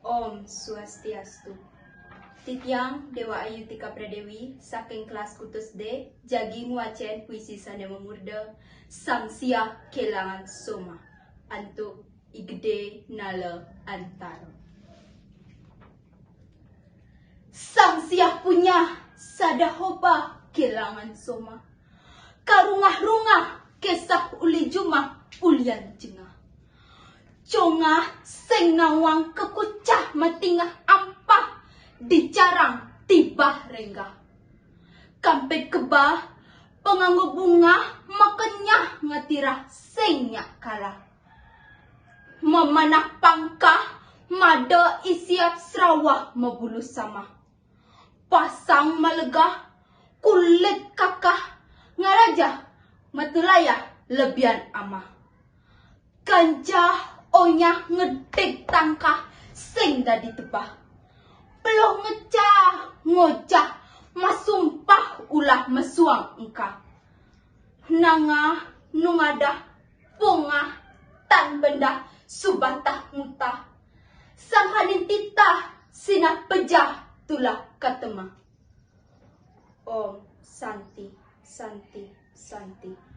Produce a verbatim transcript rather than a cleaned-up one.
Om Swastiastu. Titiang Dewa Ayu Tika Pradewi saking kelas Kutus D, jagi ngwacén puisi sané mamurda Sang Siah Kelangan Soma, antuk I Gedé Nala Antara. Sang Siah punyah sada hoba kelangan soma. Karungah-rungah kesah uli jumah ulian jengah. Congah sing nawang kekucah matingah ampah di carang tibah renggah. Kampit kebah panganggo bungah makenyah ngatirah sing nyak kalah. Mamanah pangkah mada isiap srawah mabulu samah. Pasang malegah kulit kakah ngarajah matulayah lebian amah. Kancah onyah ngedik tangkah sing dadi tebah. Peluh ngecah ngocah masumpah ulah mesuang engkah. Nangah nungadah pungah tan bendah subatah ngutah. Sanghaning titah sinah pejah tulah katemah. Om Santi, Santi, Santi.